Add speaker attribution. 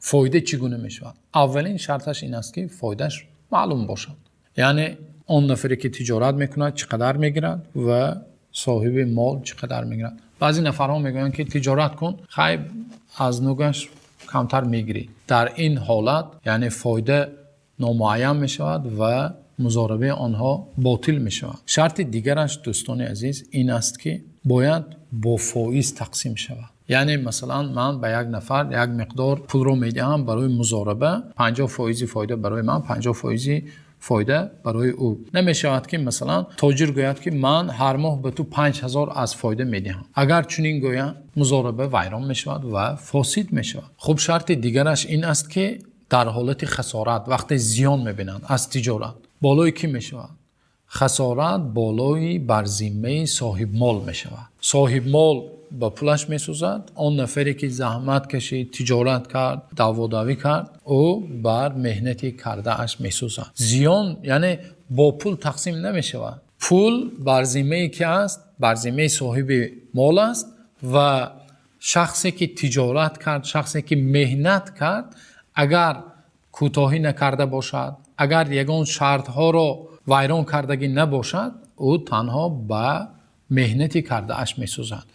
Speaker 1: Фоида чӣ гуна мешавад? Аввалин шарташ ин аст, ки фоидааш маълум бошад, яъне он нафаре ки тиҷорат мекунад, чӣ қадар мегирад ва соҳиби мол чӣ қадар мегирад. Баъзе нафарҳо мегӯянд, ки тиҷорат кун, хайр, аз нӯгаш камтар мегирӣ. Дар ин ҳолат яъне фоида номуайян мешавад ва музорабаи онҳо ботил мешавад. Шарти дигараш, дӯстони азиз, ин аст, ки бояд бо фоиз тақсим шавад. Яъне масалан ман ба як нафар як миқдор пулро медиҳам барои музораба, 50% фоида барои ман, 50% фоида барои ӯ. Намешавад, ки масалан тоҷир гӯяд, ки ман ҳар моҳ ба ту 5000 аз фоида медиҳам. Агар чунин гӯяд, музораба вайрон мешавад ва фосид мешавад. Хуб, шарти дигараш ин аст, ки дар ҳолати хасорат, вақте зиён мебинанд аз тиҷорат, болои кӣ мешавад? Хасорат болои бар зиммаи соҳиби мол мешавад. Соҳиби мол ба пулаш месӯзад. Он нафаре ки заҳмат кашид, тиҷорат кард, даъво давӣ кард, ӯ бар меҳнати кардааш месӯзад. Зиён яъне бо пул тақсим намешавад. Пул бар зиммаи кӣ аст? Бар зиммаи соҳиби мол аст ва шахсе ки тиҷорат кард, шахсе ки меҳнат кард, агар кӯтоҳӣ накарда бошад, агар ягон шартҳоро вайрон кардагӣ набошад, ӯ танҳо ба меҳнати кардааш месӯзад.